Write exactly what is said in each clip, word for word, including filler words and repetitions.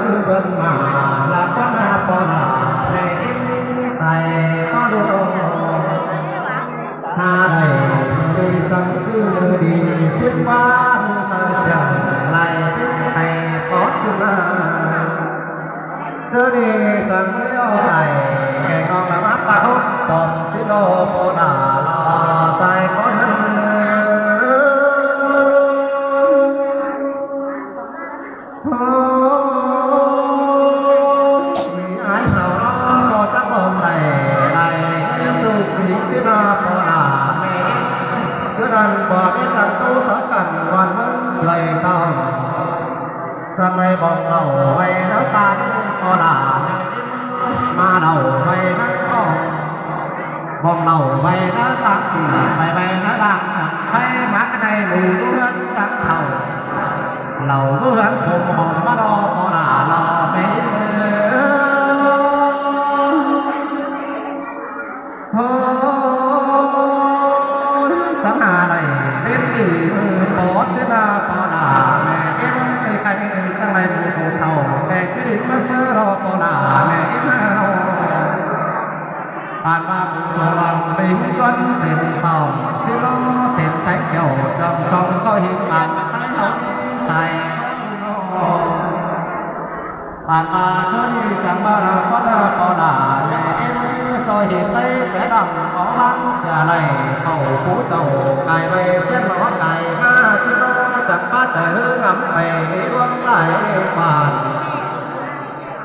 ꞌchư bươn mả, ꞌlạ ꞌpắn ꞌna ꞌpo ꞌna, ꞌlẹ ꞌếm sai ꞌpá ꞌlụk. ꞌHa đảy ꞌmự đi chắng ꞌchư đi, ꞌsịn ꞌva ꞌmự sai siêng lai, ꞌtếng khay có ꞌchư ꞌna. ꞌTan ꞌpọ ꞌmí ꞌtáng ꞌtú sáo căn ꞌquám ꞌmướng ꞌtưa ꞌtạu. ꞌTan ꞌnị bỏng lảu ꞌvạy ꞌnớ ꞌtan ꞌpo ꞌnạ ꞌmẹ ꞌếm, ꞌmá lảu ꞌvạy ꞌnớ ꞌtáng. Bỏng lảu ꞌvạy ꞌnớ ꞌtáng, ꞌvạy ꞌvạy ꞌnớ ꞌtáng. ꞌKhạy ꞌmá ꞌcọ ꞌnị ꞌmú dú ꞌhướn ꞌchắng khảu. Lảu dú ꞌhướn khôm hom ꞌmá lo ꞌpo ꞌnạ lo ꞌmẹ ꞌếm. ꞌHới, chắng hả đảy ꞌvến đi ꞌmự ꞌpo ꞌchí ꞌnạ ꞌpo ꞌnạ ꞌmẹ ꞌếm ơi. ꞌKhạy chắng đảy ꞌmự ꞌtố thảu ꞌtẹ ꞌchí đi ꞌmá ꞌsớ lo ꞌpo ꞌnạ ꞌmẹ ꞌếm ꞌnớ. Bản ꞌva ꞌmự ꞌtố ꞌváng ꞌchí đi ꞌmá ꞌchuốn sên sỏng ꞌsí lo sên théng kiẻo chong chong ꞌchọ ꞌhịt bản ꞌva ꞌtáng ꞌnọng sai. Bản ꞌva ꞌchớ đi chắng ꞌmá ꞌnớ ꞌpo ꞌnạ ꞌpo ꞌnạ ꞌmẹ ꞌếm ꞌchọ ꞌhịt ꞌtẹ té đăm có ꞌváng sia đảy khảu phú chảu cai ꞌvạy ꞌchiến lo cai ꞌmá ꞌsứ ꞌnớ chắng ꞌpá chaư ꞌhứ ngắm pay ꞌluống lai bản.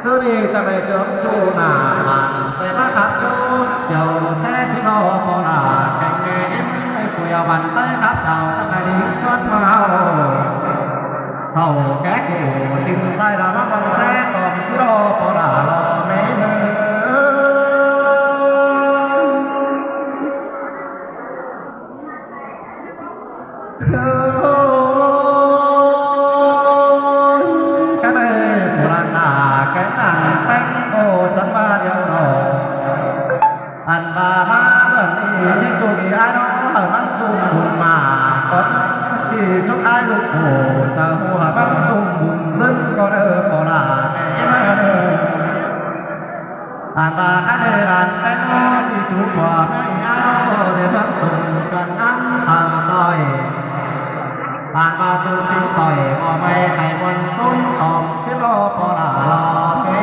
ꞌChớ đi chắng đảy chướng ꞌchu nả bản té ꞌmá khắp ꞌchu chiêu ꞌsé ꞌsứ ꞌnớ ꞌpo ꞌnạ kéng ꞌmẹ ꞌếm ꞌmạy cùi au bản ꞌTáy khắp chảu chắng đảy đi ꞌchuốn ꞌmá ꞌháu. Khảu ké củ tin sai lỏ ꞌmá ꞌmắn ꞌsé tỏm ꞌsứ ꞌnớ ꞌpo ꞌnạ lo ꞌmẹ ꞌếm. ꞌChớ ꞌnị phủ ꞌlan nả kéng ꞌnặn ꞌpéng ꞌcọ chắng ꞌva điêu ꞌnọ. Ăn ꞌva ꞌmá bươn ꞌnị ꞌchí ꞌchu đi ái ꞌnớ hảư ꞌmắn ꞌchum bun ꞌmá. Cón ꞌchí ꞌchọ ái ꞌlụk phủ chaư ꞌhụ hảư ꞌmắn ꞌchum bun ꞌdớn ꞌcọ đaư ꞌpo ꞌnạ ꞌmẹ ꞌếm ꞌnớ. Ăn ꞌva khắt ꞌnị ꞌlan ꞌpéng ꞌnớ ꞌchí ꞌchu ꞌpọ ꞌmẹ ꞌnớ dê ꞌmắn sung căn ꞌnắn săng ꞌchoi. Ăn ꞌva ꞌtụ sính sỏi ꞌcọ ꞌmạy khay muôn ꞌchốn tỏm ꞌsứ ꞌnớ ꞌpo ꞌnạ lo ꞌmẹ